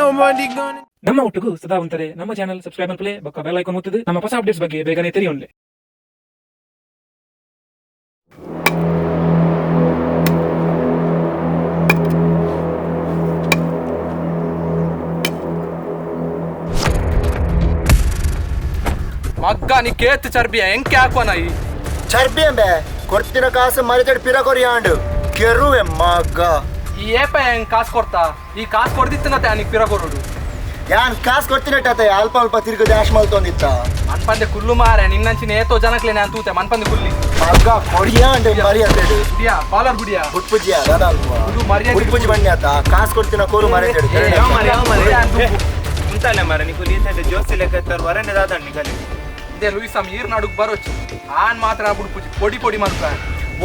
nobody gonna. ನಮ್ಮ ಒಟ್ಟಿಗೂ ಸದಾ ಉಂತಾರೆ ನಮ್ಮ ಚಾನಲ್ ಸಬ್ಸ್ಕ್ರೈಬ್ ಅನ್ಪ್ಲೆ ಬೊಕ್ಕ ಬೆಲ್ ಐಕಾನ್ ಒತ್ತದು ನಮ್ಮ ಹೊಸ ಅಪ್ಡೇಟ್ಸ್ ಬಗ್ಗೆ ಬೇಗನೆ ತಿಳಿಯೋನ್ಲೆ. ಮಗ್ಗ ನೀ ಕೇತ್ ಚರ್ಬಿಯ ಎಂಕೆ ಹಾಕುವನ ಈ ಚರ್ಬಿ ಅಂಬೆ ಕೊಡ್ತಿನ ಕಾಸು ಮರಿತಡ್ ಪಿರ ಕೊರಿಯಾಂಡು ಕೆರುವೆ ಮಗ್ಗ. ಈ ಏಪ ಹೆಂಗ್ ಕಾಸು ಕೊಡ್ತಾ? ಈ ಕಾಸು ಕೊಡ್ದಿತ್ತನತೆ ನೀ ಪಿರ ಕೊರುಡು. ಯಾನ್ ಕಾಸು ಕೊಡ್ತಿನಟ್ಟ ಅಲ್ಪ ಅಲ್ಪ ತಿರುಗು ಡ್ಯಾಶ್ ಮಲ್ತೊಂದಿತ್ತ. ಮನ್ಪಂದೆ ಕುಲ್ಲು ಮಾರೆ, ನಿನ್ನಂಚಿನ ಏತೋ ಜನಕ್ಲೆ ನಾನು ತೂತೆ ಮನ್ಪಂದೆ ಕುಲ್ಲಿ. ಮಗ್ಗ ಕೊರಿಯಾಂಡು ಮರಿಯತಡು. ಗುಡಿಯಾ ಕಾಲರ್ ಗುಡಿಯಾ. ಬುಟ್ಪುಜಿಯ ದಾದ. ಇದು ಮರ್ಯಾದೆ. ಬುಟ್ಪುಜಿ ಬಣ್ಣಿ ಆತ ಕಾಸು ಕೊಡ್ತಿನ ಕೋರು ಮರಿತಡು. ಉಂತಾನೆ ಮಾರ ನಿಕುಲು ಈ ಸೈಡ್ ಜೋಸಿ ಲೆಕ್ಕ ವರನೆ ದಾದ ನಿಕಲಿ. ಇದೇ ಲೂಯಿಸಮ್ ಈರ್ ನಡುಗ್ ಬರೋಚ್ ಆನ್ ಮಾತ್ರ ಬುಡ್ಪುಜಿ ಪೊಡಿ ಪೊಡಿ ಮಾಡ್ತಾ.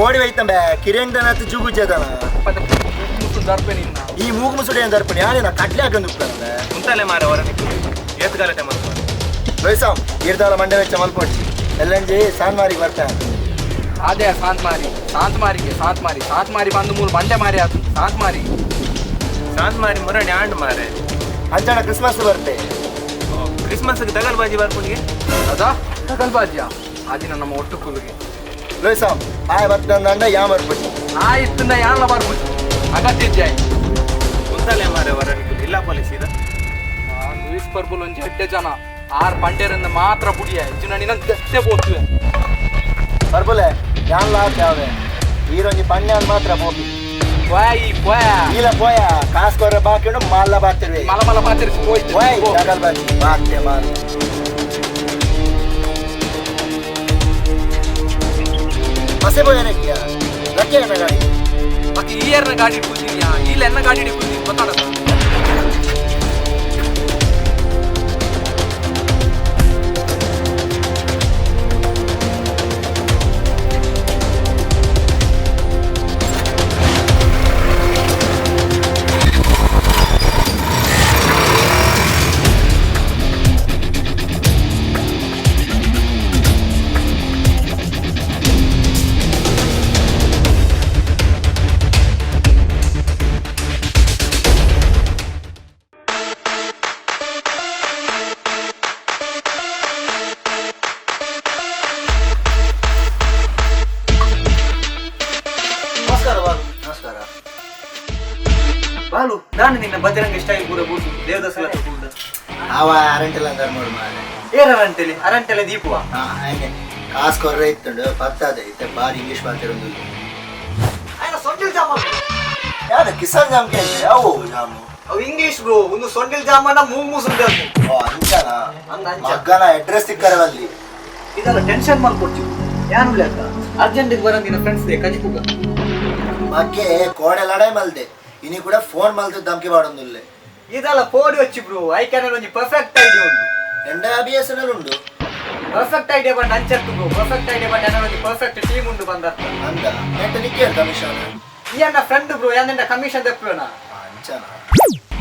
ಓಡಿ ಹೋಯ್ತಂಬೆ ಕಿರೇಂದನಾಥ್ ಜುಗುಜದನ. ಮನ್ಪಂದೆ ಮುಸುನ್ ದರ್ಪೆ ನಿನ್ನ. ಈ ಮೂಗು ಮುಸುಡಿ ಏನ್ ದರ್ಪಣಿ ಯಾರೇನ ಕಡ್ಲೆ ಹಾಕೊಂಡು ಉಪ್ತಾನೆ. ಉಂತಾಲೆ ಮಾರ ವರ ನಿಕುಲು ಏತ್ ಗಲಾಟೆ ಮಾಡ್ತಾರೆ. ಲೋಯ್ಸಾಮ್ ಈರ್ದಾಲ ಮಂಡೆ ವೆಚ್ಚ ಮಲ್ಪೊಡ್ಚಿ ಎಲ್ಲಂಜಿ ಸಾನ್ಮಾರಿಗೆ ಬರ್ತಾನೆ. ಅದೇ ಶಾಂತ ಮಾರಿ ಶಾಂತ ಮಾರಿಗೆ ಶಾಂತ ಮಾರಿ ಶಾಂತ ಮಾರಿ ಬಂದು ಮೂರು ಬಂಡೆ ಮಾರಿ ಆತು ಶಾಂತ ಮಾರಿ. ಶಾಂತ ಮಾರಿ ಮುರಣಿ ಆಂಡ್ ಮಾರೆ. ಅಂಚಣ ಕ್ರಿಸ್ಮಸ್ ಬರ್ತೆ. ಕ್ರಿಸ್ಮಸ್ ದಗಲ್ ಬಾಜಿ ಬರ್ಪುನಿಗೆ. ಅದಾ ತಗಲ್ಬಾಜಿಯ ಆದಿನ ನಮ್ಮ ಒಟ್ಟು ಕುಲುಗೆ. ಲೋಯ್ಸಾಮ್ ಆಯ್ ಬರ್ತಂದ ಯಾ ಬರ್ಪುಜಿ. ಆ ಇತ್ತಂದ ಯಾನ್ಲ ಬರ್ಪುಜಿ ಅಗತ್ಯ ಜಾಯ್. ಉಂತಾಲೆ ಮಾರೆ ವರ ನಿಕುಲು ಇಲ್ಲ ಪೊಲೀಸ್ ಇದ. ಲೂಯಿಸ್ ಪರ್ಬುಲ್ ಒಂಜಿ ಎಡ್ಡೆ ಜನ ಆರ್ ಬಂಡೇರಿಂದ ಮಾತ್ರ ಬುಡಿಯ ಜಿನ ನಿನ್ನ ದತ್ತೆ ಪೋತುವೆ. ಬರ್ಬುಲೆ ಯಾನ್ ಲಾಸ್ ಯಾವೆ ಈರೊಂಜಿ ಪಣ್ಯಾನ್ ಮಾತ್ರ ಪೋಪಿ. ಪೋಯ್ ಪೋಯ. ಈಲ ಪೋಯ ಕಾಸ್ ಕೊರ ಬಾಕಿ ಉಂಡು ಮಾಲ್ಲ ಬಾತಿರುವೆ. ಮಲ ಮಲ ಪಾತರಿಸಿ ಹೋಯ್ತು. ಪೋಯ್ ದಗಲ್ ಬಾಜಿ ಬಾತೆ ಮಾಲ್. ಮಸೆ ಬೋಯನಕ್ಕಿಯ ಲಕ್ಕೆ ಎನ್ನ ಗಾಡಿ. ಬಾಕಿ ಈ ಏರ್ನ ಗಾಡಿ ಕೂತಿದ್ಯಾ ಇಲ್ಲ ಎನ್ನ ಗಾಡಿ ಕೂತೀನಿ ಗೊತ್ತಾಡ. ನಮಸ್ಕಾರ ಬಾಲು. ನಮಸ್ಕಾರ ಬಾಲು ನಾನು ನಿನ್ನ ಬಜರಂಗ ಸ್ಟೈಲ್ ಪೂರ ಬೂಸು ದೇವದಾಸಲ ಕೂಡ. ಅವ ಅರಂಟೆಲ್ಲ ಅಂದಾರ ನೋಡು ಮಾರೆ. ಏರ್ ಅರಂಟೆಲೆ ಅರಂಟೆಲೆ ದೀಪುವ. ಹಾ ಹಾಗೆ ಕಾಸ್ ಕೊರ್ರೆ ಇತ್ತುಂಡು ಪತ್ತಾದೆ ಇತ್ತೆ ಬಾರಿ ಇಂಗ್ಲೀಷ್ ಮಾತಾಡೋದು. ಆಯ್ನ ಸೊಂಡಿಲ್ ಜಾಮೂನ್. ಯಾವ್ದು ಕಿಸಾನ್ ಜಾಮ್ ಕೇಳಿದೆ ಯಾವ ಜಾಮು? ಅವು ಇಂಗ್ಲಿಷ್ ಬ್ರೋ ಒಂದು ಸೊಂಡಿಲ್ ಜಾಮನ ಮೂಗ್ ಮೂಸುಂಡೆ. ಓ ಅಂಚನಾ? ಅಂದ್ ಅಂಚ. ಮಗ್ಗನ ಅಡ್ರೆಸ್ ಸಿಕ್ಕರವಲ್ಲಿ. ಇದೆಲ್ಲ ಟೆನ್ಷನ್ ಮಾಡ್ಕೊಡ್ತೀವಿ ಯಾರು ಲೆಕ್ಕ ಅರ್ಜೆಂಟಿಗೆ ಬರಂದಿನ ಫ್ರೆಂಡ್ಸ್ they ಕಜಿಪುಗ. ಮಗ್ಗೆ ಕೋಡೆ ಲಡಾಯಿ ಮಲ್ದೆ ಇನಿ ಕೂಡ ಫೋನ್ ಮಲ್ತು ಧಮಕಿ ಮಾಡೋದಿಲ್ಲ. ಇದೆಲ್ಲ ಫೋನ್ ವಚ್ಚಿ ಬ್ರೋ I can ಒಂಜಿ ಪರ್ಫೆಕ್ಟ್ ಐಡಿಯಾ ಉಂಡು. ಎಂಡ ಬಿ ಎಸ್ ಎನ್ ಎಲ್ ಉಂಡು. ಪರ್ಫೆಕ್ಟ್ ಐಡಿಯಾ ಬಂದ ಅಂಚತ್ತು ಬ್ರೋ ಪರ್ಫೆಕ್ಟ್ ಐಡಿಯಾ ಬಂದ ಒಂಜಿ ಪರ್ಫೆಕ್ಟ್ ಟೀಮ್ ಉಂಡು ಬಂದರ್ಥ. ಅಂದ ನೆಟ್ಟ ನಿಕ್ಕೆ ಕಮಿಷನ್. ಈ ಅಣ್ಣ ಫ್ರೆಂಡ್ ಬ್ರೋ ಯಾನೆಂಡ ಕಮಿಷನ್ ದೆಪ್ಪುವನ. ಅಂಚನ.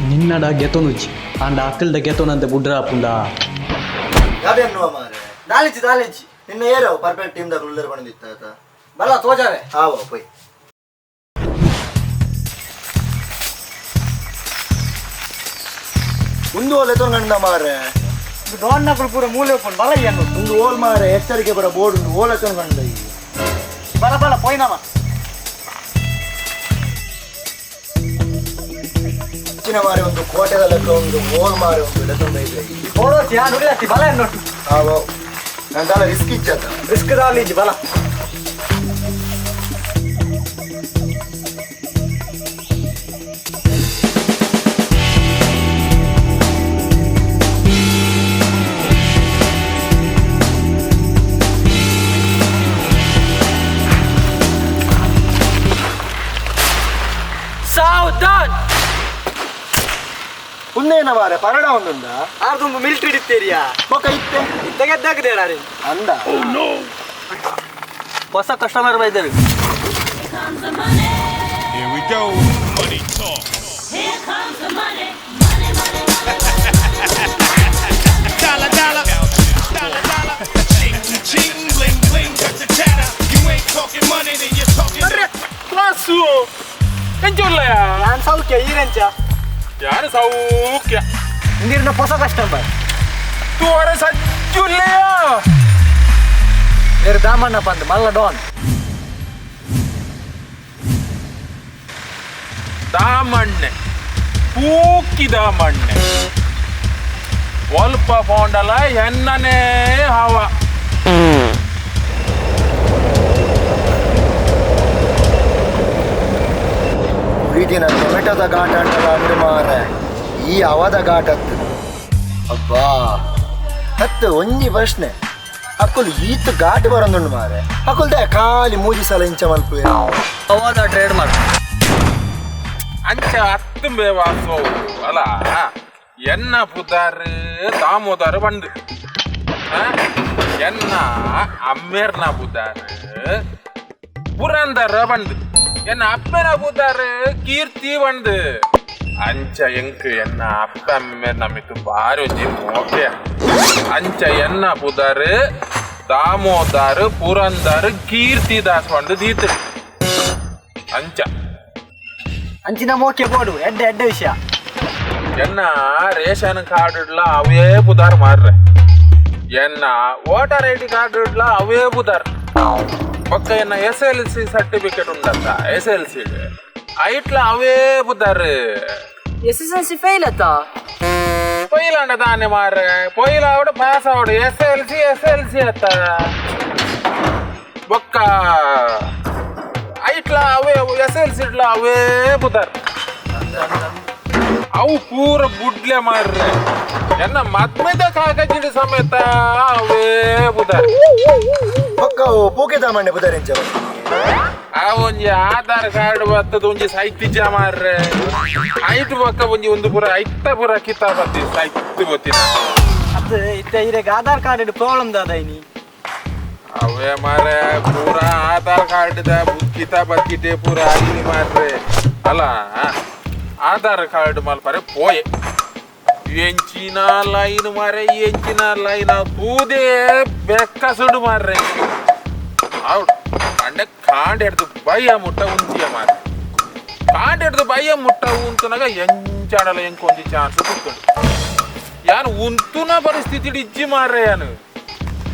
ನಿನ್ನಡ ಗೆತೊನುಜಿ ಆಂಡ ಅಕ್ಕಲ್ದ ಗೆತೊನಂತೆ ಬುಡ್ರಾಪುಂಡ. ಯಾವ್ದೇನು ಮಾರೆ? ದಾಲಿಜಿ ದಾಲಿಜಿ. ನಿನ್ನ ಏರೋ ಪರ್ಫೆಕ್ಟ್ ಟೀಮ್ ದಾಗ ಉಳ್ಳರ್ ಬಂದಿತ್ತ ಆತ. ಬಲ ತೋಜಾವೆ. ಆವೋ ಪೋಯ್. ಒಂದು ಓಲೆ ತೊಂಗಂಡ ಮಾರೆ. ಡೋನ್ನಕುಲು ಪೂರ ಮೂಲೆ ಉಪ್ಪುಂಡು ಬಲ ಈ ಅಣ್ಣ. ಒಂದು ಓಲ್ ಮಾರೆ ಎಚ್ಚರಿಕೆ ಬರ ಬೋರ್ಡ್ ಉಂಡು ಓಲೆ ತೊಂಗಂಡ ಈ. ಬಲ ಬಲ ಪೋಯ್ನಮ. ಹೆಚ್ಚಿನ ಮಾರೆ ಒಂದು ಕೋಟೆದ ಲೆಕ್ಕ ಒಂದು ಓಲ್ ಮಾರೆ ಒಂದು ಲೆಕ್ಕ ಇದೆ. ಫೋಡೋಚಿ ಯಾನ್ ಉಳ್ಳತ್ತಿ ಬಲ ಎನ್ನೊಟ್ಟು. ಆವೋ ನಂದಾಲ ರಿಸ್ಕ್ ಇಚ್ಚತ್ತ. ರಿಸ್ಕ್ ದಾಲಿಜಿ ಬಲ. ಸಾವಧಾನ್. ಉಂದೇನ ಮಾರೆ ಪರಡ ಒಂದುಂಡ. ಆರ್ದುಂಬು ಮಿಲಿಟರಿ ಇತ್ತೇರಿಯಾ. ಬೊಕ ಇತ್ತೆ. ತೆಗೆದ್ದಾಗದೇಡಾರೆ. ಅಂದ. ಹೊಸ ಕಸ್ಟಮರ್ ಬೈದರು. Here we go. Money talk. Here comes the money. Money, money, Dollar, dollar. Dollar, dollar. Ching, ching, bling, bling. Cut the chatter. You ain't talking money, then you're talking. Class ಎಂಚ ಉಲ್ಲಯ. ನಾನು ಸೌಖ್ಯ ಈರೆಂಚ. ಯಾರು ಸೌಖ್ಯ ಇಂದಿರಿನ ಹೊಸ customer ತೋರ ಸಜ್ಜುಲ್ಲೆಯ ಮೇರೆ ದಾಮಣ್ಣ ಬಂದು ಮಲ್ಲ ಡಾನ್. ದಾಮಣ್ಣೆ ಪೂಕಿ ದಾಮಣ್ಣೆ ಒಲ್ಪ ಪೋಂಡಲ ಎನ್ನನೇ ಹವ. ದಿನ ಟೊಮೆಟೊದ ಘಾಟ ಅಂಟಲ್ಲ ಅಂಡು ಮಾರ, ಈ ಅವದ ಘಾಟ ಅತ್ತು. ಅಬ್ಬಾ, ಹತ್ತು ಒಂಜಿ ಪ್ರಶ್ನೆ, ಅಕ್ಕುಲು ಈತ್ ಘಾಟ್ ಬರಂದುಂಡು ಮಾರೆ, ಅಕ್ಕುಲ್ದ ಖಾಲಿ ಮೂಜಿ ಸಲ ಇಂಚ ಮಲ್ಪುವೆ. ಅವಾದ ಟ್ರೇಡ್ ಮಾರ್ಕ್. ಅಂಚ ಅತ್ತುಂಬೆ ವಾಸೋ ಅಲ್ಲ. ಎನ್ನ ಪುದಾರ್ ದಾಮೋದರ ಬಂದು, ಆ? ಎನ್ನ ಅಮ್ಮೇರ್ನ ಪುದಾರ್ ಪುರಂದರ ಬಂದು, ಎನ್ನ ಅಪ್ಪನ ಪುದಾರ್ ಕೀರ್ತಿ ಬಂದು. ಅಂಚ ಎಂಕ್ ಎನ್ನ ಅಪ್ಪ ಅಮ್ಮೇರ್ ನಮಿತು ಬಾರಿ ಒಂಜಿ ಮೋಕೆ. ಅಂಚ ಎನ್ನ ಪುದಾರ್ ದಾಮೋದರ್ ಪುರಂದರ್ ಕೀರ್ತಿ ದಾಸ್ ಬಂದು ದೀತು ಅಂಚ. ಅಂಚಿನ ಮೋಕೆ ಬೋಡು, ಎಡ್ಡೆ ಎಡ್ಡೆ ವಿಷಯ. ಎನ್ನ ರೇಷನ್ ಕಾರ್ಡ್ ಇಡ್ಲ ಅವೇ ಪುದಾರ್ ಮಾರ್ರೆ, ಎನ್ನ voter ID card ಇಡ್ಲ ಅವೇ ಪುದಾರ್. ಪಕ್ಕ ಎನ್ನ S L C certificate ಉಂಡತ್ತ, S L C ಐಟ್ಲ ಅವೇ ಪುದಾರ್. S S L C fail ಅತ್ತ? ಪೊಯ್ಲಾಂಡ ತಾನೆ ಮಾರ್ರೆ, ಪೊಯ್ಲ ಅವಡು pass ಅವಡು. S L C, S L C ಅತ್ತ. ಬೊಕ್ಕ ಐಟ್ಲ ಅವೇ, S L C ಇಡ್ಲ ಅವೇ ಪುದಾರ್. ಅವು ಪೂರ ಬುಡ್ಲೆ ಮಾರ್ರೆ. ಎನ್ನ ಮದ್ಮೆದ ಕಾಗಜಿಡ ಸಮೇತ ಅವೇ ಬುದಾರ್. ಪಕ್ಕ ಪೂಕೆ ದಾಮಣ್ಣೆ ಪುದರ್ ಇಂಚ. ಆ ಒಂಜಿ ಆಧಾರ್ ಕಾರ್ಡ್ ಬತ್ತದ ಒಂಜಿ ಸೈತಿಜ ಮಾರ್ರೆ. ಐಟ್ ಬೊಕ್ಕ ಒಂಜಿ ಒಂದು ಪೂರ ಐತ ಪೂರ ಕಿತಾ ಬತ್ತಿ ಸೈತ್ ಗೊತ್ತಿನ. ಅದು ಇತ್ತೆ ಇರೆಗ್ ಆಧಾರ್ ಕಾರ್ಡ್ ಪ್ರಾಬ್ಲಮ್ ದಾದ ಇನಿ? ಅವೇ ಮಾರ್ರೆ, ಪೂರ ಆಧಾರ್ ಕಾರ್ಡ್ the ಕಿತಾ ಬತ್ತಿಟ್ಟೆ ಪೂರ ಆಗಿದೆ ಮಾರ್ರೆ. ಅಲ್ಲ, ಆಧಾರ್ ಕಾರ್ಡ್ ಮಲ್ಪರೆ ಪೋಯೆ, ಎಂಚಿನ ಲೈನ್ ಮಾರೆ, ಎಂಚಿನ ಲೈನ್, ತೂದೇ ಬೆಕ್ಕಸುಡು ಮಾರ್ರೆ. ಔಟ್ ಅಂಡೆ ಕಾಂಡ್ ಹಿಡ್ದು ಬಯ್ಯ ಮುಟ್ಟ ಉಂಚಿಯ ಮಾರ್ರೆ. ಕಾಂಡ್ ಹಿಡ್ದು ಬಯ್ಯ ಮುಟ್ಟ ಉಂತುನಾಗ ಎಂಚಾಡಲ ಎಂಕ್ ಒಂಜಿ ಚಾನ್ಸ್ ಕುತ್ಕೊಂಡು ಯಾನು ಉಂತುನ ಪರಿಸ್ಥಿತಿ ಇಜ್ಜಿ ಮಾರ್ರೆ. ಯಾನು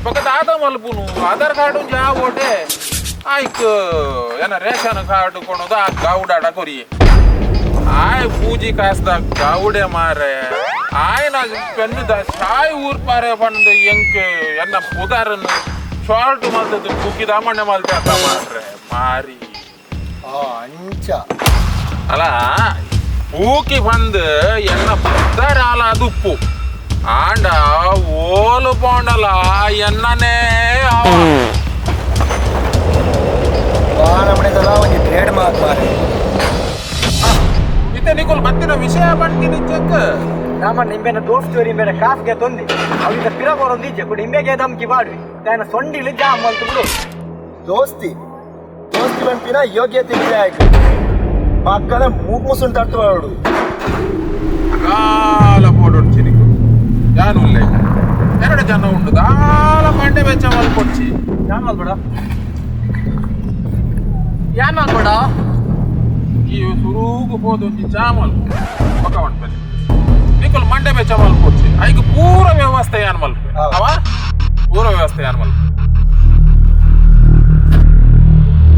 ಪಕ್ಕ ದಾದ ಮಲ್ಪುನು? ಆಧಾರ್ ಕಾರ್ಡ್ ಒಂಜಿ ಆ ಓಟೆ ಆಯ್ತು. ಏನ ರೇಷನ್ ಕಾರ್ಡ್ ಕೊಡೋದು ಆ ಗೌಡಾಡ ಕೊರಿಯೆ. ಆಯ್ ಪೂಜಿ ಕಾಸ್ದ ಗೌಡೆ ಮಾರೆ. ಆಯ್ನ ಪೆನ್ನುದ ಶಾಯ್ ಊರ್ಪಾರೆ ಬಂದು ಎಂಕ್ ಎನ್ನ ಪುದಾರನ್ನು ಶಾರ್ಟ್ ಮಲ್ತದ್ದು ಕುಕ್ಕಿದ ಮಣ್ಣೆ ಮಲ್ತೆ ಅಂತ ಮಾರ್ರೆ ಮಾರಿ. ಆ ಅಂಚ. ಅಲ್ಲ, ಪೂಕಿ ಬಂದು ಎನ್ನ ಪುದಾರ ಆಲ ಅದು ಉಪ್ಪು ಆಂಡ ಓಲು ಪೋಂಡಲ ಎನ್ನನೇ ಅವ. ಬಾನಮಣೆದಲ ಒಂಜಿ ಟ್ರೇಡ್ ಮಾರ್ಕ್ ಮಾರೆ. ಇತ್ತೆ ನಿಕುಲ್ ಬತ್ತಿನ ವಿಷಯ ಬಂತೀನಿ ಚೆಕ್. ದಾಮಣ್ಣ, ಇಂಬೆನ ದೋಸ್ತಿ ಇಂಬೆನ ಕಾಸ್ಗೆ ತೊಂದಿ ಅವಿದ ಪಿರ ಕೊರೊಂದು ಇಜ್ಜೆ ಕುಡಿ ಇಂಬೆಗೆ ದಮ್ಕಿ ಬಾಡ್ವಿ ತಾನ ಸೊಂಡಿಲು ಜಾಮ್ ಮಲ್ತು ಬಿಡು. ದೋಸ್ತಿ ದೋಸ್ತಿ ಪನ್ಪಿನ ಯೋಗ್ಯತೆ ಇದೆ ಆಯ್ತು, ಪಕ್ಕದ ಮೂಗ್ ಮುಸುನ್ ತಟ್ಟು ಬಾಡು. ದಾಲ ಪೋಡೊಡ್ಚಿ ನಿಕುಲ್ ಯಾನು ಉಲ್ಲೆ, ಎರಡು ಜನ ಉಂಡು ದಾಲ ಮಂಡೆ ವೆಚ್ಚ ಮಲ್ಪೊಡ್ಚಿ. ಯಾನ್ ಮಲ್ಪಡ? ಯಾನ್ ಮಲ್ಪಡ? ಈ ಸುರುಗು ಪೋದು ಒಂಜಿ ಚಾ ಮಲ್ಪು ಬೊಕ ಮನ್ಪೆನೆ. ನಿಕುಲ್ ಮಂಡೆ ವೆಚ್ಚ ಮಲ್ಪೊಡ್ಚಿ, ಐಕ್ ಪೂರ ವ್ಯವಸ್ಥೆ ಯಾನ್ ಮಲ್ಪೆ. ಅವ ಪೂರ ವ್ಯವಸ್ಥೆ ಯಾನ್ ಮಲ್ಪೆ.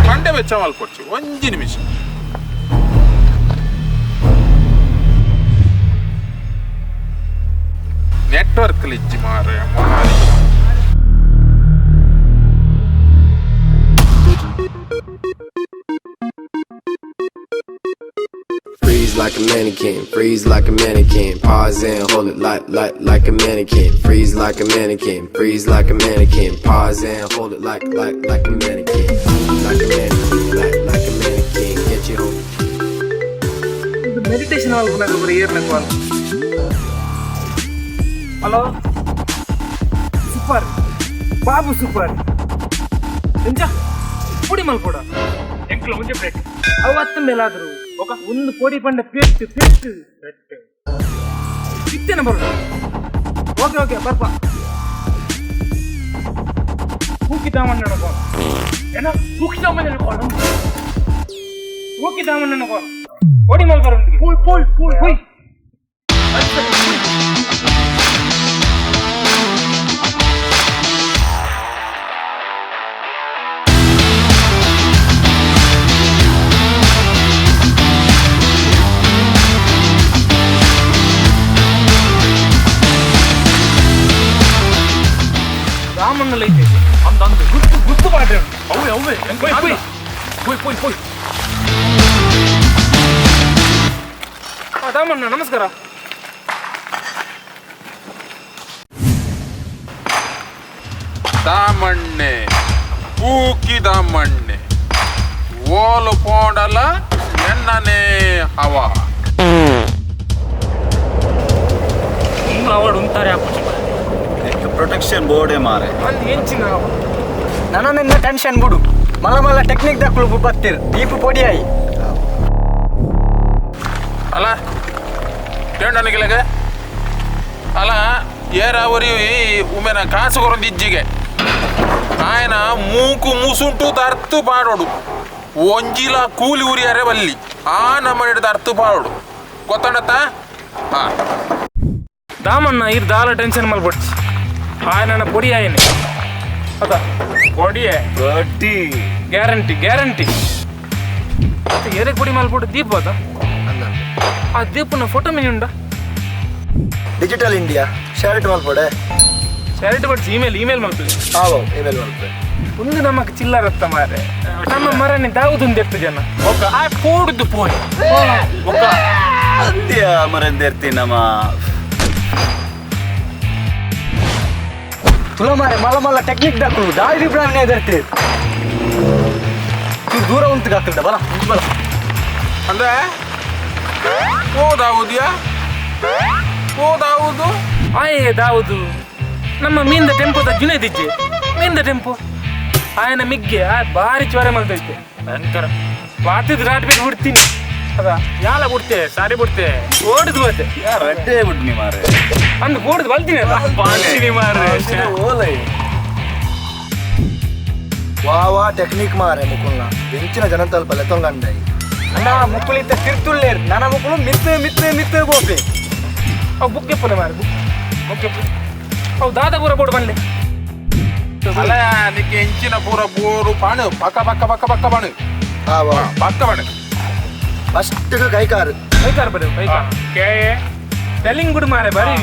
ಮಂಡೆ ವೆಚ್ಚ ಮಲ್ಪೊಡ್ಚಿ, ಒಂಜಿ ನಿಮಿಷ. ನೆಟ್ವರ್ಕ್ ಲಿಜ್ಜಿ ಮಾರೆ ಮಾರಿ. Freeze like a mannequin, freeze like a mannequin. Pause and hold it like a mannequin. Freeze like a mannequin, freeze like a mannequin. Pause and hold it like a mannequin. Like a mannequin, like a mannequin. Get you home. Meditation ಮಲ್ಪುನಾಗ ಪೂರ ಏರ್ನಕ್. Hello, super Babu, super. ಎಂಚ ಪುಡಿ ಮಲ್ಪೋಡ ಎಂಕ್ಲ ಒಂಜಿ plate ಅವು ಹತ್ತು ಮೇಲಾದ್ರು ಒಂದು ಕೋಡಿ ಪಂಡ ಪೆಟ್ಟು ಪೆಟ್ಟು ಪೆಟ್ಟು ಇತ್ತೇನೆ ಬರೋದು. ಓಕೆ ಓಕೆ, ಬರ್ಪ. ಕೂಕಿ ತಾಮಣ್ಣ ಫೋನ್ ಏನ? ಕೂಕಿ ತಾಮಣ್ಣ ಫೋನ್, ಕೂಕಿ ತಾಮಣ್ಣ ಫೋನ್. ಕೋಡಿ ಮಲ್ಪರ. ಪೋಯ್ ಪೋಯ್ ಪೋಯ್ ಪೋಯ್. ಪೋಯ್ ಪೋಯ್ ಪೋಯ್ ಪೋಯ್ ಪೋಯ್. ದಾಮಣ್ಣ ನಮಸ್ಕಾರ. ದಾಮಣ್ಣೆ ಪೂಕಿ ದಾಮಣ್ಣೆ ಓಲು ಪೋಂಡಲ ಎನ್ನನೇ ಹವಾ. ಅವಳು ಉಂತಾರೆ ಹಾಕುಚಿ. ಪ್ರೊಟೆಕ್ಷನ್ ಬೋರ್ಡೇ ಮಾರೆ. ಅಲ್ಲಿ ಎಂಚಿನ ನನನೆನ್ನ ಟೆನ್ಷನ್ ಬಿಡು, ಮಲ್ಲ ಮಲ್ಲ ಟೆಕ್ನಿಕ್ ದಕ್ಕಲು ಬತ್ತಿರ್ ದೀಪು ಪೊಡಿಯಾಯಿ. ಅಲ್ಲ ಕೇಂಡನಿಗೆ ಅಲ್ಲ ಏರಾವರಿ ಉಮೆನ ಕಾಸು ಕೊರೊಂದು ಇಜ್ಜಿಗೆ ఆయన ಮೂಕು ಮುಸುಂಟು ದರ್ತು ಪಾಡೋಡು ಒಂಜಿಲ ಕೂಲಿ ಉರಿಯರೆ ಬಲ್ಲಿ ಆ ನಮ್ಮ ದರ್ತು ಪಾಡೋಡು ಗೊತ್ತಂಡತ್ತ. ಹಾ ದಾಮಣ್ಣ ಇರ್ ದಾಲ ಟೆನ್ಷನ್ ಮಲ್ಪೊಡ್ಚಿ, ఆయన పొడి ఆయనే ಅದ ಕೊಡಿಯೇ ಗಟ್ಟಿ ಗ್ಯಾರಂಟಿ ಗ್ಯಾರಂಟಿ. ಎರೆ ಪೊಡಿ ಮಲ್ಪೊಡು ದೀಪ ಅದ ಆ ದೀಪನ ಫೋಟೋ ಮಿನಿ ಉಂಡ. ಡಿಜಿಟಲ್ ಇಂಡಿಯಾ ಶರ್ಟ್ ಮಲ್ಪಡೆ. ಶರ್ಟ್ ಬಡ್ಸಿ ಇಮೇಲ್ ಇಮೇಲ್ ಮಲ್ಪಲೆ. ಆವೋ ಇಮೇಲ್ ಮಲ್ಪಡೆ. ಒಂದು ನಮಕ್ ಚಿಲ್ಲರತ್ತ ಮಾರೆ, ನಮ್ಮ ಮರನೆ ದಾವುದುಂದು ಎತ್ತು ಜನ ಆ ಪೋಡುದು ಪೋಯ್ ಅಂದ್ಯ ಮರಂದಿರ್ತಿ ನಮ್ಮ ತುಲ ಮಾರೆ ಮಲ್ಲ ಮಲ್ಲ ಟೆಕ್ನಿಕ್ ದಕ್ಕಲು ದಾಳಿ ಬ್ರಾಹ್ಮಣ ಎದರ್ತಿ ದೂರ ಉಂಟು ಹಾಕಲ್ದ ಬಲ ಬಲ. ಅಂದ್ರೆ ಹೋದಾವುದ್ಯಾ ಹೋದಾವುದು ಆಯೇ ದಾವುದು ನಮ್ಮ ಮೀನ್ದ ಟೆಂಪೋದ ಜುನೇದಿಜ್ಜೆ ಮೀನ್ದ ಟೆಂಪೋ ಆಯನ ಮಿಗ್ಗೆ ಆ ಬಾರಿ ಚೋರೆ ಮಲ್ತೈತೆ ಭಯಂಕರ ಬಾತಿದ್ ರಾಟ್ ಬಿಟ್ಟು ಬಿಡ್ತೀನಿ ಅದ ಯಾಲ ಬಿಡ್ತೆ ಸಾರಿ ಬಿಡ್ತೆ ಓಡುದು ಹೋತೆ ರಡ್ಡೆ ಬಿಡ್ನಿ ಮಾರೆ. ಅಂದು ಓಡುದು ಬಲ್ತೀನಿ ಅಲ್ಲ ಪಾಂಚಿನಿ ಮಾರ್ರೆ. ಓಲೈ ವಾ ವಾ ಟೆಕ್ನಿಕ್ ಮಾರೆ ಮುಕುಲ್ನ ಬೆಂಚಿನ ಜನ ತಲ್ಪ ಲೆತ್ತೊಂಗಂಡೈ. ಅಣ್ಣ ಮುಕ್ಕುಲಿತ್ತ ತಿರ್ತುಳ್ಳೇರ್ ನನ್ನ ಮುಕ್ಕುಲು ಮಿತ್ತು ಮಿತ್ತು ಮಿತ್ತು ಬೋಪೆ. ಅವು ಬುಕ್ ಎಪ್ಪಲೆ ಮಾರೆ ಬುಕ್ ಬುಕ್ ಎಪ್ಪಲೆ ಅವು ದಾದಾಪುರ ಬೋರ್ಡ್ ಬನ್ಲೆ. ಅಲ್ಲ ನಿಕ್ಕೆ ಎಂಚಿನ ಪೂರ ಬೋರು ಪಾಣು ಪಕ್ಕ ಪಕ್ಕ ಪಕ್ಕ ಪಕ್ಕ ಪಾಣು ಆವೋ ಪಕ್ಕ ಪಾಣು. ಫಸ್ಟ್ ಕೈಕಾರು ಕೈಕಾರ್ ಬರೆ ಕೈಕಾರ್ ಕೆ ಸ್ಪೆಲ್ಲಿಂಗ್ ಗುಡ್ ಮಾರೆ ಬಾರಿ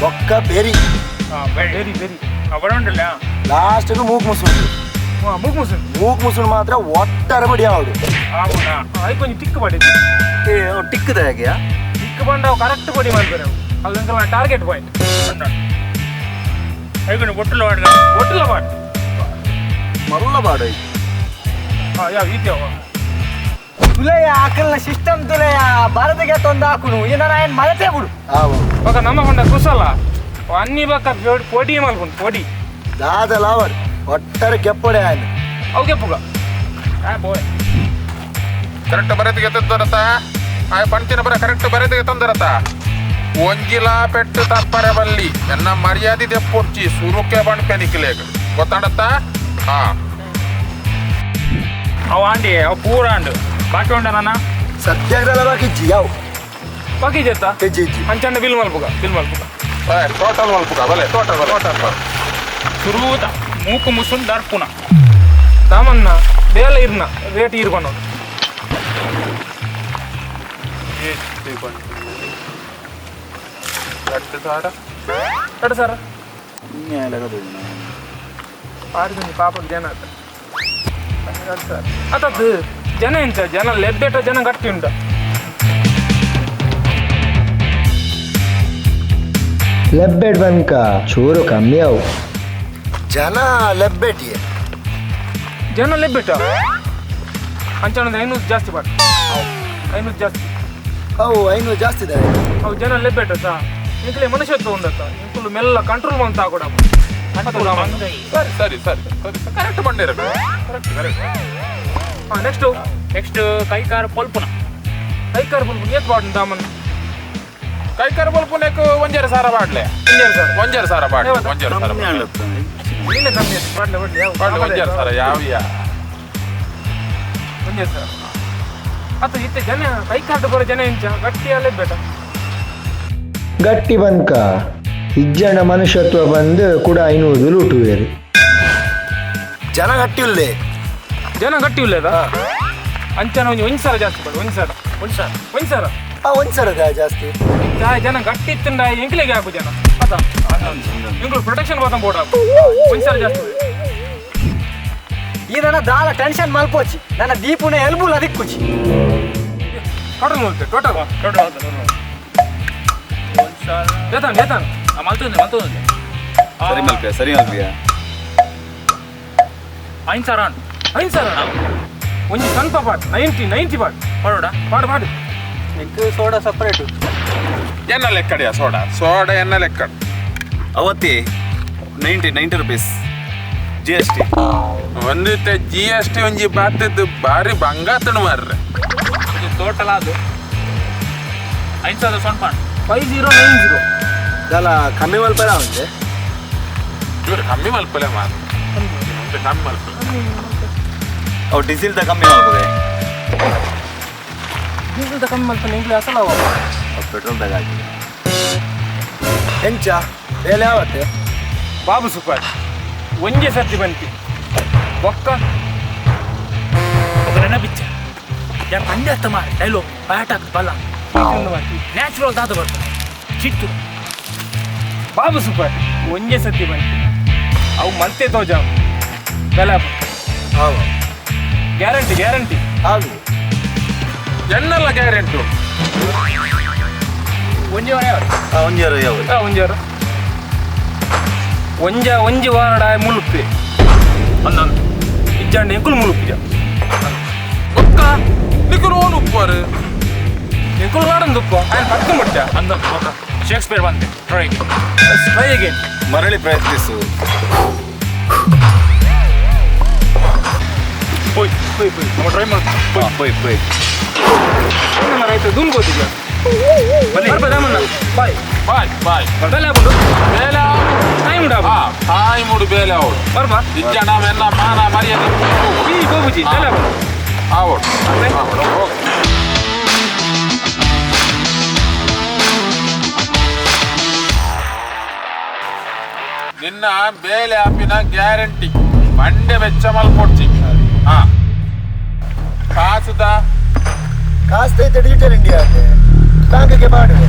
ಬೊಕ್ಕ ಬೆರಿ ಬೆರಿ ಬೆರಿ ಅವರುಂಡಲ್ಲ. ಲಾಸ್ಟ್ ಮೂಕ್ ಮುಸುಂಡು. ಮೂಕ್ ಮುಸುಂಡು ಮೂಕ್ ಮುಸುಂಡು ಮಾತ್ರ ಒಟ್ಟಾರೆ ಬಡಿ ಆವಡು. ಆವುನಾ ಆಯ್ ಕೊಂಚ ಟಿಕ್ ಪಡಿ ಟಿಕ್ಕದ ಹೇಗೆಯಾ ಟಿಕ್ ಬಂಡ ಅವು ಕರೆಕ್ಟ್ ಪಡಿ ಮಾಡ್ತಾರೆ ಅವು ಅದಂಕಲ್ಲ ಟಾರ್ಗೆಟ್ ಪಾಯಿಂಟ್. ಐಗುಣ ಒಟ್ಟುಲ ವಾಡ್ಲ ಒಟ್ಟುಲ ಪಾಡ್ ಮಲ್ಲ ಬಾಡು. ಹಾ ಯಾವ ಈತ್ಯಾವ ತುಲೆಯ ಆಕಲ್ನ ಸಿಸ್ಟಮ್ ತುಲೆಯ ಭಾರತಕ್ಕೆ ತಂದು ಹಾಕುನು ಏನಾರ ಏನು ಮರತೇ ಬಿಡು. ಆವೋ ಬೊಕ ನಮ್ಮ ಪಂಡ ಕುಸಲ ಅನ್ನಿ ಬೊಕ ಪೊಡಿ ಮಲ್ಪುಂಡು ಪೊಡಿ ದಾದ ಲಾವಡ್ ಒಟ್ಟಾರೆ ಕೆಪ್ಪಡೆ ಆಯ್ತು ಅವು ಕೆಪ್ಪುಗ ಆ ಬೋಯ್ ಕರೆಕ್ಟ್ ಬರೆದಿಗೆ ತಂದರತ ಆ ಪಂಚಿನ ಬರ ಕರೆಕ್ಟ್ ಬರೆದಿಗೆ ತಂದರತ ಒಂಜಿಲ ಪೆಟ್ಟು ತಪ್ಪರೆ ಬಲ್ಲಿ ಎನ್ನ ಮರ್ಯಾದೆ ದೆಪ್ಪೊಡ್ಚಿ ಸುರುಕೆ ಬಣ್ಪೆ ನಿಕ್ಲೇಗ ಗೊತ್ತಾಡತ್ತ. ಹಾ ಅವ ಆಂಡಿ ಅವ ಪೂರ ಆಂಡು ಬಾಕಿ ಉಂಡ ನಾನ ಸದ್ಯದಲ್ಲ ಬಾಕಿ ಇಜ್ಜಿ ಯಾವ ಬಾಕಿ ಜತ್ತ ಇಜ್ಜಿ ಇಜ್ಜಿ ಅಂಚಂಡ ಬಿಲ್ ಮಲ್ಪುಗ ಬಿಲ್ ಮಲ್ಪುಗ ಟೋಟಲ್ ಮಲ್ಪುಗ ಬಲೆ ಟೋಟಲ್ ಟೋಟಲ್ ಸುರೂತ ಮೂಕು ಮುಸುನ್ ದರ್ಪುನ ದಾಮನ್ನ ಬೇಲೆ ಇರ್ನ ರೇಟ್ ಇರ್ಬಣ್ಣು ಎರಡು ಸಾವಿರ ಎರಡು ಸಾವಿರ ಪಾಡ್ದು ಪಾಪದ ಜನ ಆತ 2,000 ಅತದ್ದು ಜನ ಎಂಚ ಜನ ಲೆಬ್ಬೆಟ ಜನ ಗಟ್ಟಿ ಉಂಟ. ಲೆಬ್ಬೆಟ್ ಬನ್ಕ ಚೂರು ಕಮ್ಮಿ ಅವು ಜನ ಲೆಬ್ಬೆಟಿಯೇ ಜನ ಲೆಬ್ಬೆಟ ಅಂಚನಂದ್ರೆ 500 ಜಾಸ್ತಿ ಬಾಟ್ 500 ಜಾಸ್ತಿ. ಅವು 500 ಜಾಸ್ತಿ ಇದೆ. ಅವು ಜನ ಲೆಬ್ಬೆಟ ಸಾ ಇಂಕಲೆ ಮನುಷ್ಯತ್ವ ಉಂಡತ್ತ ಇಂಕುಲು ಮೆಲ್ಲ ಕಂಟ್ರೋಲ್ ಮಂತ ಆಗೋಡ. ಸರಿ ಸರಿ ಸರಿ ಸರಿ ಕರೆಕ್ಟ್ ಬಂದಿರ ಕರೆಕ್ಟ್ ಕರೆಕ್ಟ್. ಹಾಂ ನೆಕ್ಸ್ಟು ನೆಕ್ಸ್ಟ್ ಕೈಕಾರ ಪೊಲ್ಪುನ ಕೈಕಾರ ಪೊಲ್ಪುನ ಏತ್ ಬಾಟು ದಾಮನ್ ಕೈಕಾರ ಪೊಲ್ಪುನಕ್ಕೆ 1,500 ಬಾಡ್ಲೆ 1,500 1,500 ಬಾಡ್ಲೆ 1,500 ನೀನೆ ಕಮ್ಮಿ ಬಾಡ್ಲೆ ಬಾಡ್ಲೆ ಯಾವ ಬಾಡ್ಲೆ 1,500 ಯಾವ ಯಾ 1,500 ಅತ್ತ ಇತ್ತೆ ಜನ ಕೈಕಾರ್ಡ್ ಬರೋ ಜನ ಎಂಚ ಗಟ್ಟಿ ಅಲ್ಲೇ ಬೇಟ ಗಟ್ಟಿ ಬಂಕ ಇಜ್ಜನ ಮನುಷ್ಯತ್ವ ಬಂದು ಕೂಡ 500 ಲೂಟುವೇರು. ಜನ ಗಟ್ಟಿ ಉಲ್ಲೆ ಜನ ಗಟ್ಟಿ ಉಲ್ಲೇದ ಅಂಚನ ಒಂಜಿ 1,000 ಜಾಸ್ತಿ ಬೇಡ 1,000 1,000 1,000 ಆ 1,000 ಜಾಸ್ತಿ ಜನ ಗಟ್ಟಿ ಇತ್ತಂಡ ಎಂಕ್ಲೆಗೆ ಹಾಕು ಜನ ಅತ್ತ ಎಂಕ್ಲು ಪ್ರೊಟೆಕ್ಷನ್ ಬಾತಂ ಬೋರ್ಡ್ ಹಾಕು 1,000 ಜಾಸ್ತಿ. ಈ ನನ್ನ ದಾಲ ಟೆನ್ಷನ್ ಮಲ್ಪೋಚಿ ನನ್ನ ದೀಪುನ ಎಲ್ಬುಲ ದಿಕ್ಕುಚಿ ಟೋಟಲ್ ಮಲ್ತೆ ಟೋಟಲ್ ಟೋಟಲ್ ಏತಾನ್ ಏತಾನ್ ಮಲ್ತೊಂದು ಮಲ್ತೊಂದು ಸರಿ ಮಲ್ಪಿಯ ಸರಿ ಮಲ್ಪಿಯ 5,000 ಅಂಡು 5,000 ಒಂಜಿ ಸ್ವಲ್ಪ ಪಾಟ್ 90 90 ಪಾಟ್ ಪಾಡೋಡ ಪಾಡು ಪಾಡು ಎಂಕ್ ಸೋಡಾ ಸಪರೇಟ್ ಎನ್ನ ಲೆಕ್ಕಡಿಯ ಸೋಡಾ ಸೋಡಾ ಎನ್ನ ಲೆಕ್ಕಡ ಅವತ್ತಿ 90 90 rupees G S T ಒಂದಿತ್ತೆ G S T ಒಂಜಿ ಬಾತಿದ್ದು ಬಾರಿ ಬಂಗಾತಣ ಮಾರ್ರೆ ಟೋಟಲ್ ಅದು 5,000 ಸೊನ್ಪ 5090 ದಾಲ ಕಮ್ಮಿ ಮಲ್ಪಲ ಉಂಟೆ ಇವರು ಕಮ್ಮಿ ಮಲ್ಪಲೆ ಮಾರ್ ಕಮ್ಮಿ ಮಲ್ಪಲೆ ಅವು ಡೀಸೆಲ್ ದ ಕಮ್ಮಿ ಮಲ್ಪಲೆ ಡೀಸೆಲ್ ದ ಕಮ್ಮಿ ಮಲ್ಪಲೆ ಇಂಗ್ಲಿ ಅಸಲ ಅವ ಪೆಟ್ರೋಲ್ ದಾಗ ಹಾಕಿ ಎಂಚ ಬೇಲೆ ಯಾವತ್ತೆ ಬಾಬು ಸೂಪರ್ ಒಂಜೆ ಸರ್ತಿ ಬಂತಿ ಬೊಕ್ಕ ఒక ನೆನಪಿಚ್ಚ ಯಾ ಪಂಡ್ಯತ್ತ ಮಾರೆ ಡೈಲಾಗ್ ಬ್ಯಾಟ್ ಹಾಕಿ ಬಲ್ಲ ನ್ಯಾಚುರಲ್ ದಾದ ಬರ್ತದೆ ಚಿಟ್ಟು ಬಾಬು ಸೂಪರ್ ಒಂಜೆ ಸತಿ ಬಂತಿ ಅವು ಮಲ್ತೆ ತೋಜ ಬೆಲೆ ಗ್ಯಾರಂಟಿ ಗ್ಯಾರಂಟಿ ಹಾಗೆ ಎನ್ನಲ್ಲ ಗ್ಯಾರಂಟಿ ಒಂಜೆ ವಾರ ಒಂಜೆ ವಾರ ಯಾವ ಒಂಜೆ ವಾರ ಒಂಜ ಒಂಜಿ ವಾರಡ ಮುಳುಪ್ಪೆ ಒಂದೊಂದು ಇಜ್ಜಾಂಡ ಎಂಕುಲು ಮುಳುಪ್ಪಿಜ ಒಕ್ಕ ನಿಕುಲು ಓನು ಉಪ್ಪರು ಎಂಕುಲು ವಾಡೊಂದು ಉಪ್ಪ ಆಯ್ನ ಪಕ್ಕ ಮುಟ್ಟ ಅಂದ ಶೇಕ್ಸ್ಪಿಯರ್ ಬಂದೆ try try again ಮರಳಿ ಪ್ರಯತ್ನಿಸು ಪೋಯ್ ಪೋಯ್ ಪೋಯ್ ನಮ್ಮ ಟ್ರೈ ಮಾಡು ಪೋಯ್ ಪೋಯ್ ನಮ್ಮ ರೈತ ದುಮ್ ಗೊತ್ತಿದ್ಯಾ ಬಾಯ್ ಬಾಯ್ ಬಾಯ್ ಬೇಲೆ ಆಪುಂಡು ಬೇಲೆ ಟೈಮ್ ಉಂಡು ಟೈಮ್ ಉಂಡು ಬೇಲೆ ಅವಡು ಬರ್ಬಾ ಇಜ್ಜ ನಾವೆಲ್ಲ ಮಾನ ಮರ್ಯಾದೆ ಈ ಗೋಬುಜಿ ಬೇಲೆ ಆಪುಂಡು ಆವಡು ಆವಡು ಓಕೆ ನಿನ್ನ ಬೇಲೆ ಆಪಿನ ಗ್ಯಾರಂಟಿ ಮಂಡೆ ವೆಚ್ಚ ಮಲ್ಪೊಡ್ಚಿ ಹಾ ಕಾಸುದ ಕಾಸ್ತ ಡಿಜಿಟಲ್ ಇಂಡಿಯಾ ಅಂತೆ ಬ್ಯಾಂಕಿಗೆ ಬಾಡುವೆ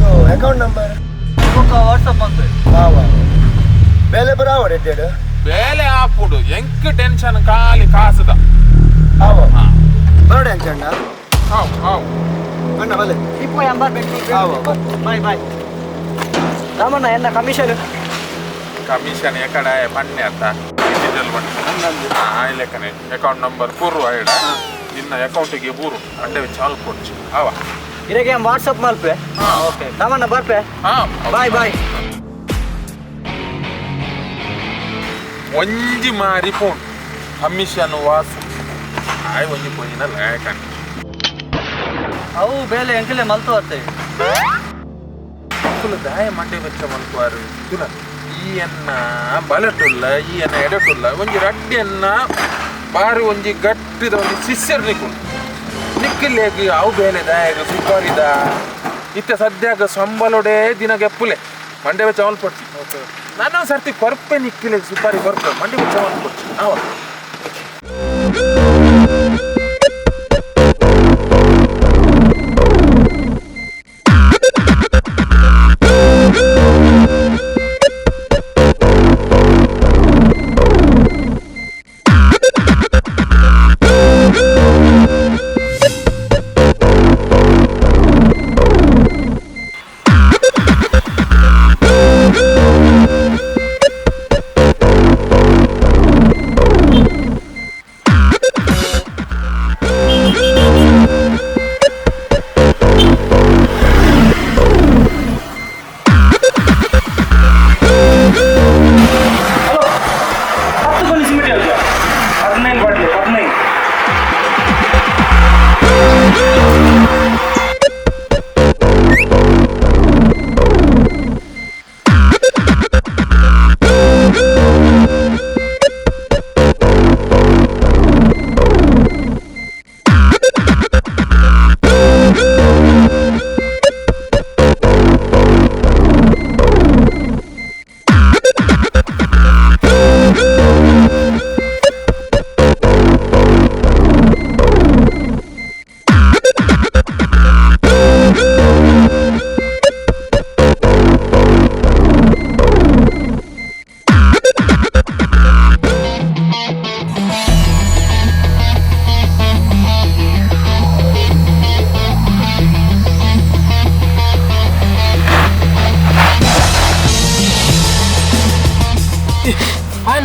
ಒಂದು account number WhatsApp ಅಂತ ಆವ ಬೇಲೆ ಬರ ಆವಡೆ ಎಡ್ಡೆಡ್ ಬೇಲೆ ಆಪುಡು ಎಂಕ್ ಟೆನ್ಷನ್ ಖಾಲಿ ಕಾಸುದ ಆವ ಬರೋಡೆ ಅಂಚಣ್ಣ ಹಾವ್ ಹಾವ್ ಅಣ್ಣ ಬಲೆ ಇಪ್ಪೋ ಎಂಬರ್ ಬೆಂಗಳೂರು ಆವ ಬಾಯ್ ಬಾಯ್ ರಾಮಣ್ಣ ಎನ್ನ ಕಮಿಷನ್ ಕಮಿಷನ್ ಎಕಡೆ ಪಣ್ಣೆ ಅಂತ ಡಿಜಿಟಲ್ ಬಣ್ಣ ಆ ಲೆಕ್ಕನೆ ಅಕೌಂಟ್ ನಂಬರ್ ಪೂರ್ವ ಐಡ ನಿನ್ನ ಅಕೌಂಟಿಗೆ ಬೂರು ಅಂಡೆ ಚಾಲು ಕೊಡ್ಚಿ ಆವ ಇರಗೆ ವಾಟ್ಸಪ್ ಮಲ್ಪೆ ಓಕೆ ರಾಮಣ್ಣ ಬರ್ಪೆ ಬಾಯ್ ಬಾಯ್ ಒಂಜಿ ಮಾರಿ ಫೋನ್ ಕಮಿಷನ್ ವಾಸು ಆಯ್ ಒಂಜಿ ಪೋಯಿನ ಲಾಯಕನ್ ಅವು ಬೇಲೆ ಎಂಕಲೆ ಮಲ್ತು ಬರ್ತೇವೆ ದಾಯ ಮಂಡೆ ವೆಚ್ಚ ಮಲ್ಪುವಾರು ತುಲ ಈ ಎನ್ನ ಬಲಟುಲ್ಲ ಈ ಎನ್ನ ಎಡಟುಲ್ಲ ಒಂಜಿ ರಡ್ಡಿ ಎನ್ನ ಬಾರಿ ಒಂಜಿ ಗಟ್ಟಿದ ಒಂಜಿ ಶಿಷ್ಯರು ನಿಕ್ಕುಂಡು ನಿಕ್ಕಿಲ್ಲೇಗ ಅವು ಬೇಲೆ ದಾಯಗ ಸುಪಾರಿದ ಇತ್ತ ಸದ್ಯಾಗ ಸಂಬಲೋಡೆ ದಿನ ಗೆಪ್ಪುಲೆ ಮಂಡೆ ವೆಚ್ಚ ಮಲ್ಪೊಡ್ಚಿ ನಾನು ಸರ್ತಿ ಕೊರ್ಪೆ ನಿಕ್ಕಿಲೆ ಸುಪಾರಿ ಕೊರ್ಪೆ ಮಂಡೆ ವೆಚ್ಚ ಮಲ್ಪೊಡ್ಚಿ ಅವ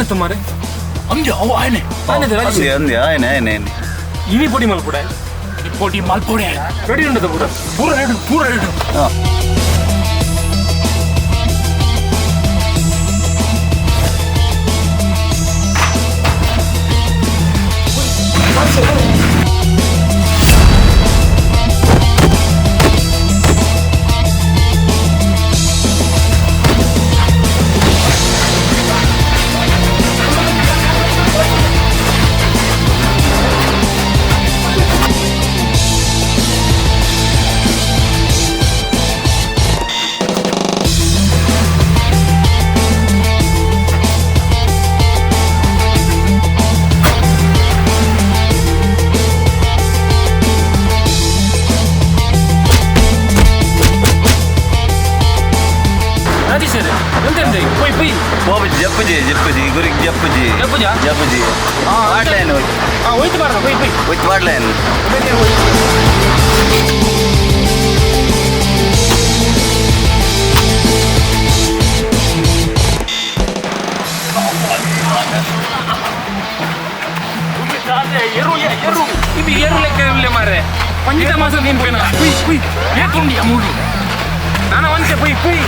ಆಯನ ತುಮಾರೆ ಅಂದೆ ಅವು ಆಯನೆ ಆಯನೆ ಅಂದೆ ಅಂದೆ ಆಯನೆ ಆಯನೆ ಇನಿ ಪೊಡಿ ಮಲ್ಪೊಡೆ ಪೊಡಿ ಮಲ್ಪೊಡೆ ರೆಡಿ ಉಂಡದ ಪೂರ ಪೂರ ರೆಡಿ ಪೂರ ರೆಡಿ. ಜಪ್ಪುಜಿ ಜಪ್ಪುಜಿ ಗುರಿಗೆ ಜಪ್ಪುಜಿ ಜಪ್ಪುಜಾ ಜಪ್ಪುಜಿ ಮಾಡ್ಲೇನು ಹಾಂ ಹೋಯ್ತು ಬಾರ ಹೋಯ್ ಹೋಯ್ ಹೋಯ್ತು ಮಾಡ್ಲೇನು. ಎರು ಇದು ಎರು ಲೆಕ್ಕ ಇರಲಿ ಮಾರ್ರೆ ಪಂಜಿತ ಮಾಸ ನೀನು ಪೇನ ಕುಯ್ ಕುಯ್ ಏತುಂಡಿಯ ಮೂಡು ನಾನು ಒಂಚೆ ಪುಯ್ ಕುಯ್.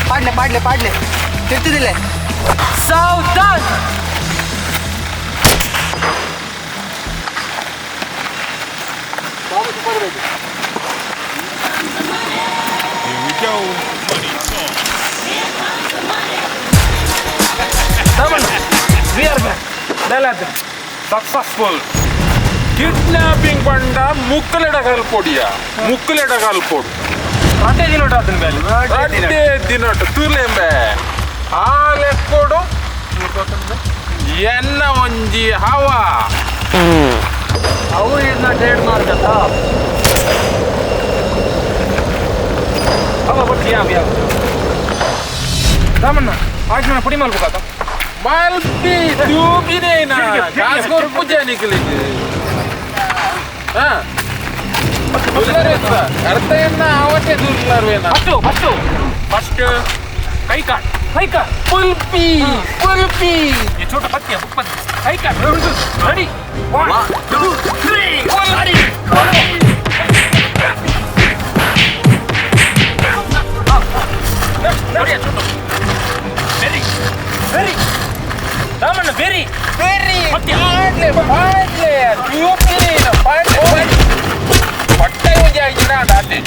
ಪಾಡ್ಲೆ ಪಾಡ್ಲೆ ಪಾಡ್ಲೆ ತಿರ್ತಿದಿಲ್ಲ Savdhaan. We are back. Successful. Kidnapping ಬಂಡ ಮುಕ್ಕಲೆಡಗಾಲ್ ಪೊಡಿಯ ಮುಕ್ಕಲೆಡಗಾಲ್ ಪೊಡು ರಡ್ಡೆ ದಿನೋಟ ಅದನ್ನ ಮೇಲೆ ರಡ್ಡೆ ದಿನೋಟ ತೂಲೆಂಬೆ ಆ ಲೆಕ್ಕೋಡು ಎನ್ನ ಒಂಜಿ ಹವಾ ಅವು ಇದನ್ನ ಟ್ರೇಡ್ ಮಾರ್ಕ್ ಅಂತ ಹವಾ ಬಟ್ ಯಾವ ಯಾವ ರಾಮಣ್ಣ ಆಯ್ತು ನಾನು ಪುಡಿ ಮಲ್ಬೇಕಾತ ಮಲ್ಪಿ ತೂಬಿನೇನಾ ಕಾಸು ಕೊರ್ಪುಜ ನಿಕ್ಲಿಗೆ ಹಾಂ ಅರ್ಥ ಎನ್ನ ಅವತ್ತೆ ದುರ್ಲಾರ್ವೇನ first first first ಕೈ ಕಾರ್ಡ್ ಕೈ ಕಾರ್ಡ್ ಪುಲ್ಪಿ ಪುಲ್ಪಿ ये छोटा पत्ती है पत्ती कई card ready 1 2 3 ready. Next छोटो very very Ramanna very very ಪಾಡ್ಲೆ ಪಾಡ್ಲೆ ತೂಬಿನೇನ ಪಾಡ್ಲೆ ಪಟ್ಟೆ ಒಂಜಿ ಆಯ್ತಿನ ಆತೆ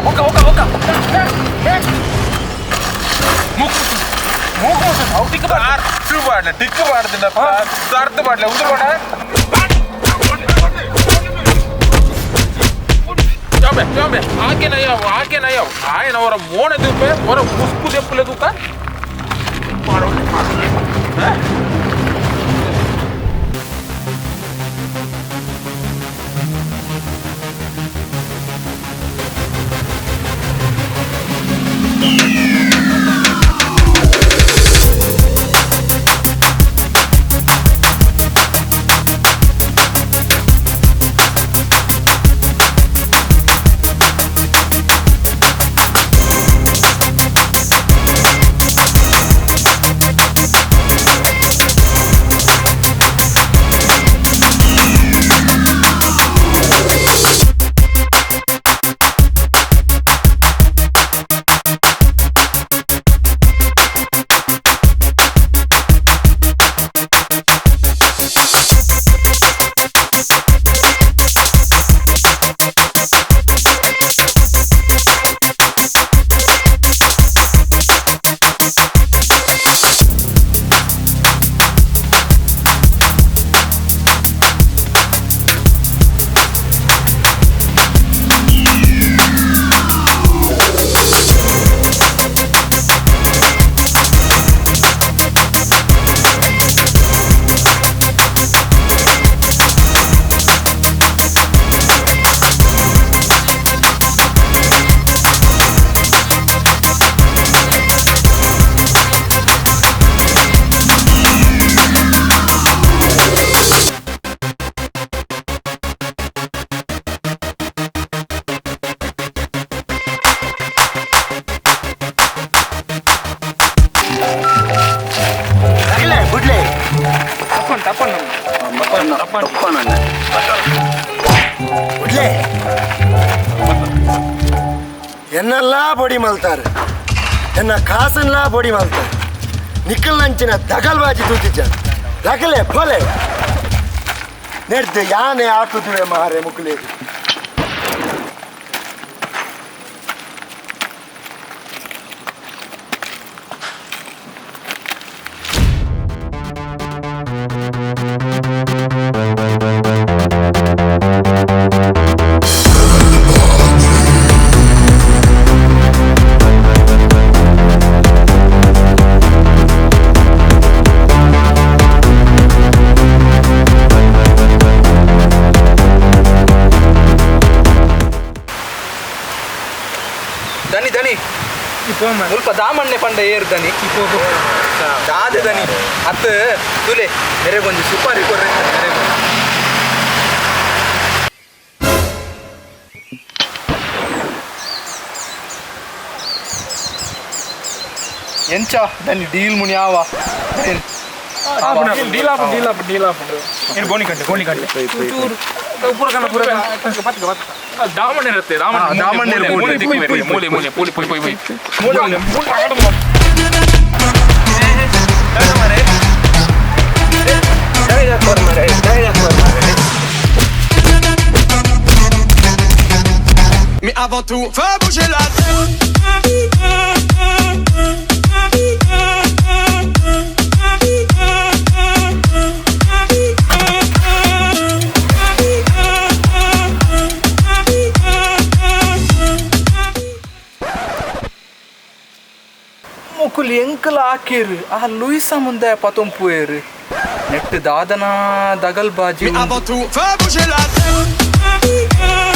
ಒಕ್ಕ ಒಕ್ಕ ಒಕ್ಕ ಮುಕ್ಕು ಮುಕ್ಕು ಅವು ಟಿಕ್ ಬಾಡ ಅರ್ಥ ಬಾಡ್ಲೆ ಟಿಕ್ ಬಾಡ್ದಿನ ಅರ್ಥ ಬಾಡ್ಲೆ ಉಂದು ಬಾಡ ಜಾಬೆ ಜಾಬೆ ಆಕೆ ನಯ್ಯವ್ ಆಕೆ ನಯ್ಯವ್ ಆಯನ ಅವರ ಮೋಣೆ ದೂಪೆ ಅವರ ಮುಸ್ಕು ದೆಪ್ಪಲೆ ದೂಕ ಮಾಡೋಣ ಎನ್ನೆಲ್ಲ ಪೊಡಿ ಮಲ್ತಾರೆ, ಎನ್ನ ಕಾಸನ್ಲ ಪೊಡಿ ಮಲ್ತಾರೆ. ನಿಕ್ಕಲ್ ನಂಚಿನ ದಗಲ್ಬಾಜಿ ತೂತಿದ್ದ ರಗಲೆ ಫೊಲೆ ನೆಡ್ದು ಯಾನೆ ಹಾಕುದುವೆ ಮಾರೆ ಮುಕ್ಕುಲೇದು. ದನಿ ದನಿ ಸ್ವಲ್ಪ ದಾಮಣ್ಣೆ ಪಂಡ ಏರ್ ದನಿ ದಾದೆ ದನಿ ಅತ್ ತುಲೆ ಮೇರೆ ಕೊಂಚ ಸುಪಾರಿ ಕೊರ್ರೆ ಮೇರೆ. ಎಂಚ ದನಿ ಡೀಲ್ ಮುನಿ ಆವ. Deal app deal app deal app. ಏನು ಗೋಣಿ ಗಂಟೆ ಗೋಣಿ ಗಂಟೆ ಪೂರ ಪೂರ ದಾಮಣ್ಣ ಇರುತ್ತೆ. ದಾಮಣ್ಣ ಮೂಲೆ ಮೂಲೆ ಮೂಲೆ ಪೂಲಿ ಪೂಲಿ ಪೂಲಿ ಮೂಲೆ Mais avant tout, faut bouger la tête. Mukul ಎಂಕಲ ಹಾಕೇರು ಆ ಲೂಯಿಸ ಮುಂದೆ ಪತೊಂಪುವೇರು ನೆಟ್ ದಾದನ ದಗಲ್ ಬಾಜಿ. Mais avant tout, faut bouger la tête.